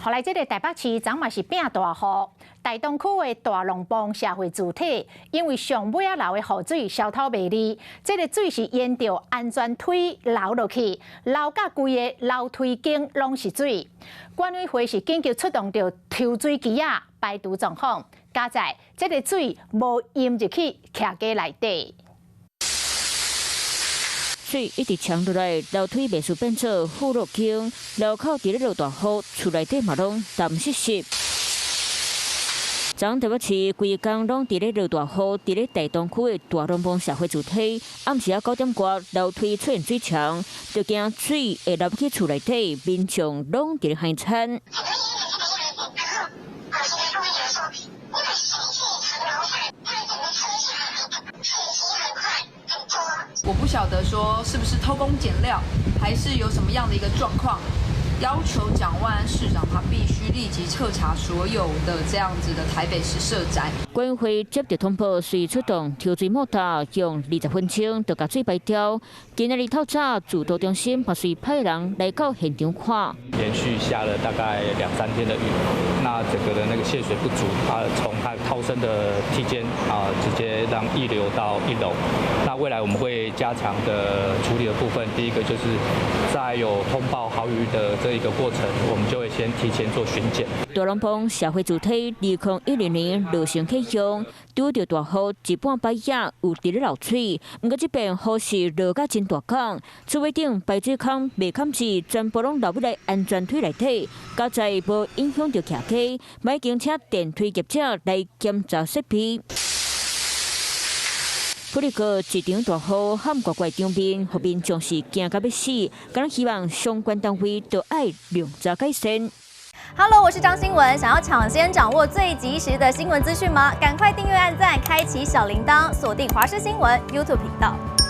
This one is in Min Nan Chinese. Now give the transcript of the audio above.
予來這个台北市昨嘛是變大雨，大東區的大龍峒社會住宅，因為上尾仔流的雨水消透袂離，這个水是沿著安全梯流落去，流甲規个樓梯間攏是水。管委會是緊急出動著抽水機仔排除狀況，佳哉這个水無淹入去徛家內底。水一直沖落來，樓梯袂輸變做富樂坑，樓口佇咧落大雨，厝內底嘛攏澹濕濕。昨昏台北市規工攏佇咧落大雨，佇咧大東區的大龍峒社會住宅，暗時仔9點外，樓梯出現水牆，就驚水會流去厝內底，民眾攏佇咧害慘。我不曉得說是不是偷工減料，還是有什麼樣的一個狀況，要求蔣萬安市長他必須立即徹查所有的這樣子的台北市社宅。管委會接到通報，隨出動抽水莫達，用20分鐘就共水排掉。今仔日透早，指導中心嘛隨派人來到現場看。連續下了大概兩三天的雨，那整個的那個泄水不足，它從它逃生的梯間啊，直接讓溢流到一樓。那未來我們會加強的處理的部分，第一個就是在有通報豪雨的這一個過程，我們就會先提前做巡檢。大龍峒社會住宅2010年落成啟用，拄著大雨一半擺仔有佇咧漏水，毋過這遍雨勢落甲真大工，厝尾頂排水孔袂崁住，全部攏流入來安全梯內底，佳哉無影響著徛家，已經請電梯業者來檢查設備。不過一場大雨，喊怪怪場面，予民眾是驚甲欲死，敢若希望相關單位都愛量早改善。 Hello，我是張新聞，想要搶先掌握最及時的新聞資訊嗎？趕快訂閱、按讚、開啟小鈴鐺，鎖定華視新聞 YouTube 頻道。